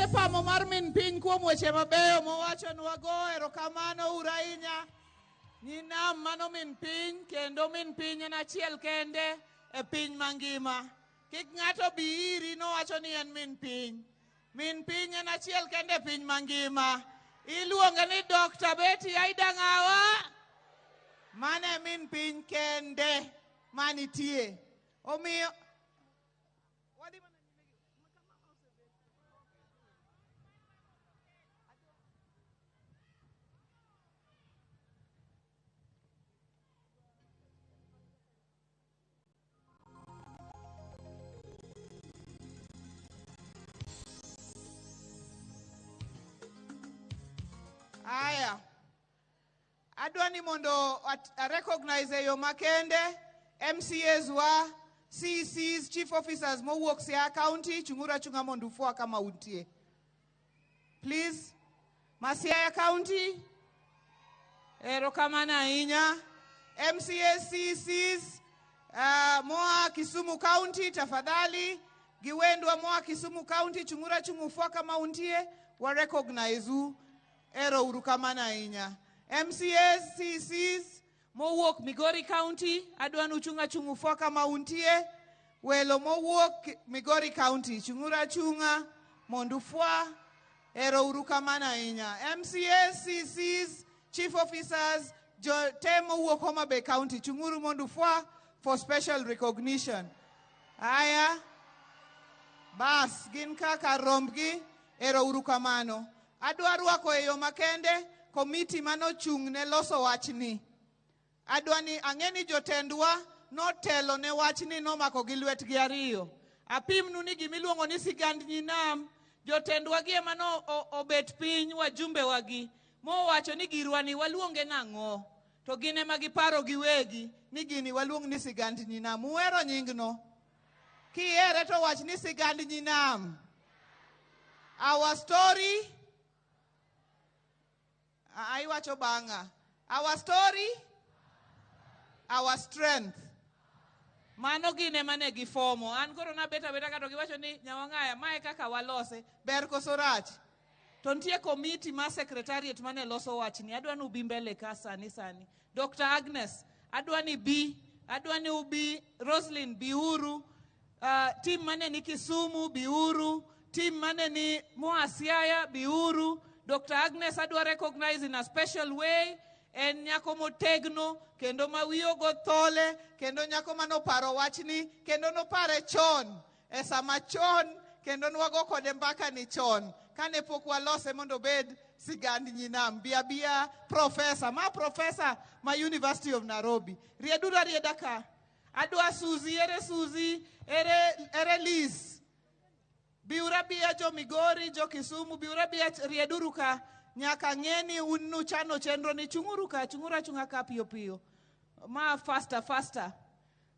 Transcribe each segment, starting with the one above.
Goyne pamo mar min piny kuom weche mabeyo mowachonwago. Erokamano uru ahinya. Nyinam mano min piny, kendo min piny en achiel kende e piny mangima. Kik ng'ato bi iri nowacho ni en min piny. Min piny en achiel kende e piny mangima. Iluonge ni Dr. Betty Aida Ng'awa. Mano e min piny kende manitie. Omiyo wadhi mana nyime gi Aya. Adwa ni mondo a recognize e yo makende MCAs wa, CECs, chief officers mowuok Siaya County, chung'uru achung'a mondo ufwa kama untie. Please, ma Siaya County, erokamano ahinya. MCAs, CECs, moa Kisumu County, tafadhali, giwendwa moa Kisumu County, chung'uru achung'a ufwa kama untie, wa recognize u. Ero uru kamano ahinya. MCAs, CECs, mowuok Migori County, adwa ni uchung' achung' ufwa kama untie. Welo mowuok Migori County, chung'uru achung'a mondo ufwa. Ero uru kamano ahinya. MCAs, CECs, chief officers, jo te mowuok Homa Bay County, chung'uru mondo ufwa for special recognition. Aya, bas, gin kaka rombgi, ero uru kamano. Adwa rwako e yo makende komiti manochung' ne loso wachni. Adwa ni ang'e ni jotendwa notelo ne wachni nomako gi lwetgi ariyo. Apimnu ni gimiluongo ni sigand nyinam, jotendwa gi ema no obet piny wajumbe wagi mowacho ni girwa ni waluonge nang'o. To gin ema giparo giwegi ni gini waluong ni sigand nyinam. Uhero nyingno? Kihere to wach ni sigand nyinam. Our story, aiwacho bang'a. Our story, our strength. Mano gin ema ne gifomo. An koro nabet abeta ka to giwacho ni Nyawang'aya, mae kaka walose. Ber koso rach? To nitie komiti mar secretariat mane loso wachni. Adwa ni ubi mbele ka sani sani. Dr. Agnes, adwa ni bi, adwa ni ubi. Roslyn, biuru. Team mane ni Kisumu, biuru. Team mane ni moa Siaya, biuru. Dr. Agnes adwa recognize in a special way. En nyako motegno, kendo ma wiye ogo thole, kendo nyako manoparo wachni, kendo nopare chon, e sama chon, kendo nwago kode mbaka ni chon, kane pok walose mondo obed sigand nyinam. Bi abia professor, ma professor ma University of Nairobi. Rieduru arieda ka. Adwa Suzy, ere Suzy, ere Liz. Biuru abia jo Migori, jo Kisumu, biuru abia rieduru ka. Nyaka ng'e ni un nuchano chenro ni chung'uru ka, chung'uru achung'a ka piyo piyo. Ma faster, faster.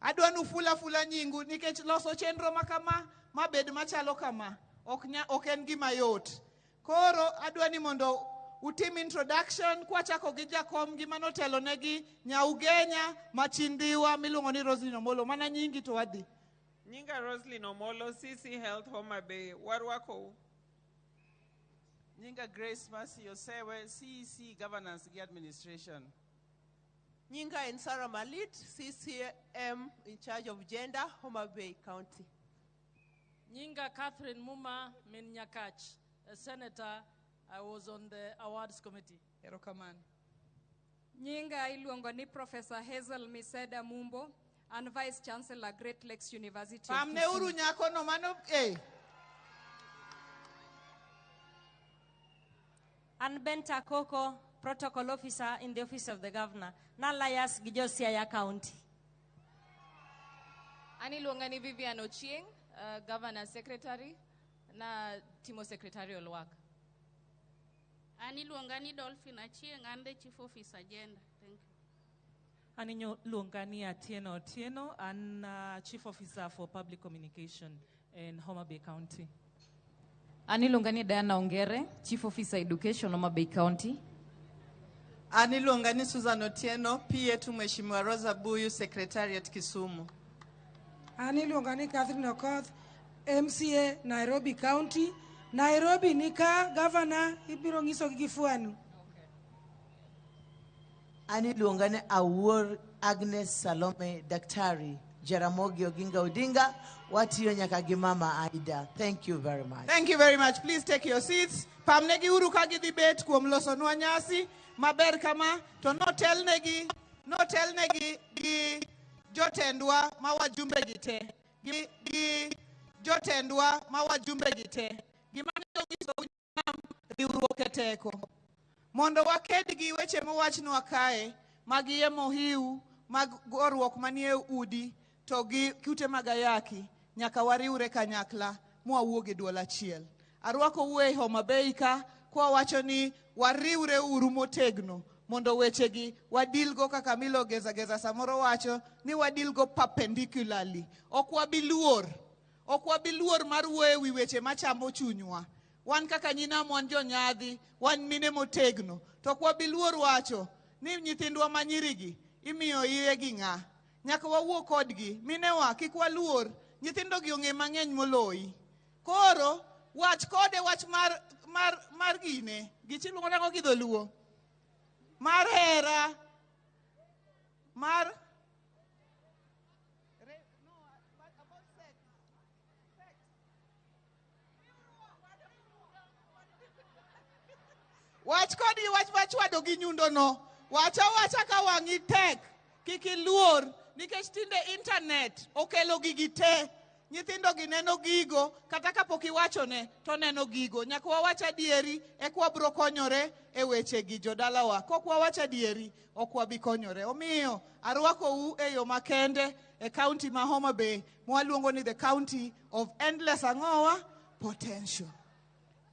Adwa nu fula fula nyingu nikech loso chenro ma kama, ma bed machalo kama, ok en gima yot. Koro adwa ni mondo utim introduction kwachako gi jakom gi manotelo negi Nyaugenya Machindiwa miluongo ni Roslyn Omolo. Mana nyingi to wadhi. Nyinga Roslyn Omolo, CC Health Homa Bay. Warwakou. Nyinga Grace Mercy Osewe, CEC Governance gi Administration. Nyinga en Sarah Malit, CCM in charge of gender, Homa Bay County. Nyinga Catherine Muma Min Nyakach, a senator. I was on the awards committee. Erokamano. Nyinga iluongo ni Professor Hazel Miseda Mumbo, and Vice Chancellor, Great Lakes University of Pamne uru Kisumu. nyako no mano, An Benta Koko, Protocol Officer in the Office of the Governor, Nalayas gi jo Siaya County. An iluonga ni Vivian Ochieng, Governor Secretary, na timo secretarial work. An iluonga ni Dolphin Achieng, an the Chief Officer Gender. Thank you. An iluonga ni Atieno Otieno, an Chief Officer for Public Communication in Homa Bay County. An iluonga ni Diana Ongere, Chief Officer Education, Homa Bay County. An iluonga ni Susan Otieno, PA to Mheshimiwa Rosa Buyu, Secretariat Kisumu. An iluonga ni Catherine Okoth, MCA Nairobi County, Nairobi ni ka, Governor, ibiro nyisogi gi fwanu. An iluonga ni Awuor Agnes Salome Daktari Jaramogi Oginga Odinga, watiyo nyaka gi Mama Aida. Thank you very much. Thank you very much. Please take your seats. Pamnegi uru ka gidhi bet kuom losonwa nyasi maber kama to notelnegi gi jotendwa ma wajumbe gi te. Gi jotendwa ma wajumbe gi te. Gima anyalo nyisou riwruok e teko. Mondo waked gi weche mowachnwa kae mag yemo hiu, mag goruok manie udi to gi kute mag ayaki, nyaka wariwre kanyakla mwawuo gi duol achiel. Arwakou e Homa Bay ka kwawacho ni wariwre uru motegno mondo wechegi wadilgo kaka Milo Geza Geza samoro wacho ni wadilgo perpendicularly. Ok wabi luor. Ok wabi luor mar wuoyo e wi weche machamo chunywa. Wan kaka nyinam wan jonyadhi, wan mine motegno. To ok wabi luor wacho ni nyithindwa ma nyirigi imiyo iye gi ng'a. Nyaka wawuo kodgi. Minewa kik waluor. Nyithindogi ong'e mang'eny moloyi. Koro wach kode wach mar gine. Gichi iluongo nang'o gi dholuo? Mar hera. Mar wach kodgi wach machwado gi nyundono. Wach awacha ka wang'i tek. Kik iluor nikech tinde internet okelo gigi te. Nyithindo gi neno gigo kata kapok iwachone to neno gigo. Nyaka wawach adieri eka wabro konyore e wechegi jodalawa. Kok wawach adieri ok wabi konyore. Omiyo arwakou e yo makende e county ma Homa Bay mwaluongo ni the county of endless ang'owa potential.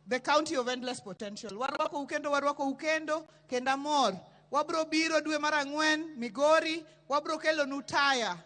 The county of endless potential. Warwakou kendo, warwakou kendo, kendo amor. Wabro biro dwe mar ang'wen Migori, wabro kelonu taya.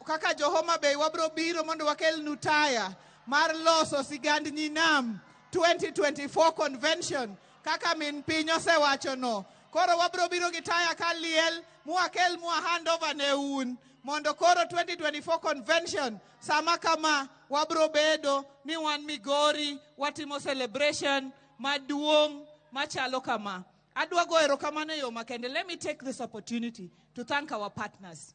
Kaka jo Homa Bay wabro biro mondo wakelnu taya mar loso sigand Nyinam 2024 convention kaka min piny osewachono. Koro wabro biro gi taya ka liel mwakel mwa handover ne un mondo koro 2024 convention sama kama wabro bedo ni wan Migori watimo celebration maduong' machalo kama. Adwa go erokamano e yo makende. Let me take this opportunity to thank our partners.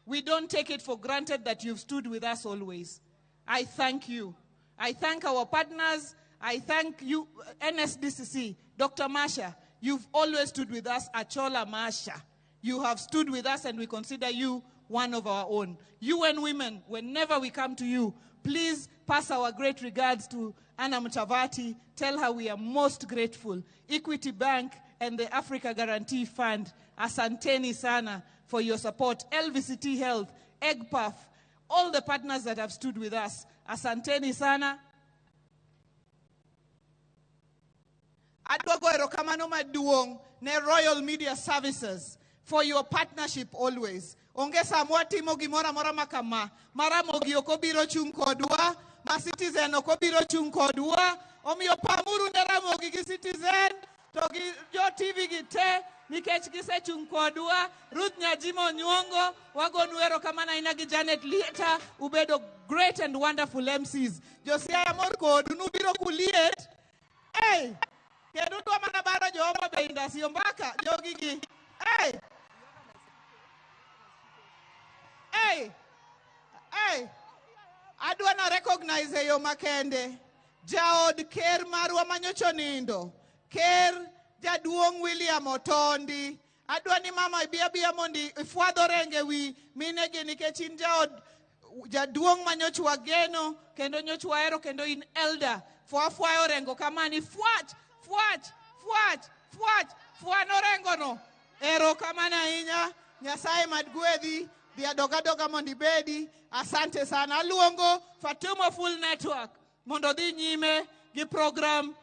We don't take it for granted that you've stood with us always. I thank you. I thank our partners. I thank you, NSDCC, Dr. Masha. You've always stood with us, Achola Masha. You have stood with us and we consider you one of our own. UN Women, whenever we come to you, please pass our great regards to Anna Mutavati. Tell her we are most grateful. Equity Bank and the Africa Guarantee Fund, asanteni sana for your support. LVCT Health, EGPAF, all the partners that have stood with us, asanteni sana. Adwa go erokamano maduong' ne Royal Media Services for your partnership always. Onge sama watimo gimoro amora ma kama, ma Ramogi ok obiro chung' kodwa, ma Citizen ok obiro chung' kodwa. Omiyo pamuru ne Ramogi gi Citizen to gi jo TV gi te nikech gisechung' kodwa. Ruth Nyajimo Onyuongo, wagonu erokamano ahinya gi Janet Lieta, ubedo great and wonderful MCs. Josiaya mor kodu, nubiro kuliet. Hey! Kendo udwa mana baro jo Homa Bay industry ombaka jogi gi. Hey! Hey! Hey! Adwa na recognize e yo makende jaod ker marwa manyocha onindo, ker jaduong' William Otondi. Adwa ni mama ibi abiya mondo ifwadh orenge wi minegi nikech in jaod jaduong' manyocha wageno kendo nyocha wahero kendo in elder. Fwa orengo kamani, fwach, fwach, fwach, fwach, fwan orengono. Erokamano ahinya, Nyasaye mad gwedhi, dhi adoga doga mondo ibedi. Asante sana. Aluongo Fatuma Full Network mondo dhi nyime gi program.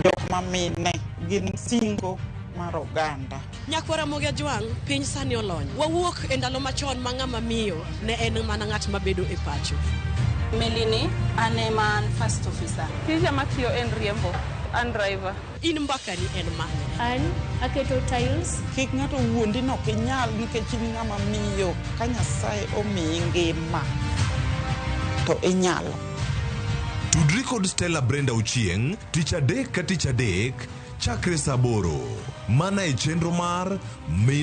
Jok ma mine gin singo mar oganda. Nyakwar Ramogi Ajwang', piny sani olony. Wawuok e ndalo machon ma ng'ama miyo ne en mana ng'at mabedo e pacho. Melini, an ema an first officer. Tija matiyo en riembo, an driver. In mbakani en mane? An aketo tiles. Kik ng'ato wuondi ni ok inyal nikech in ng'ama miyo. Ka Nyasaye omiyi ngima to inyalo. Tudri kod Stella Brenda Ochieng' tich adek ka tich adek chakre saa aboro. Mana e chenro mar Min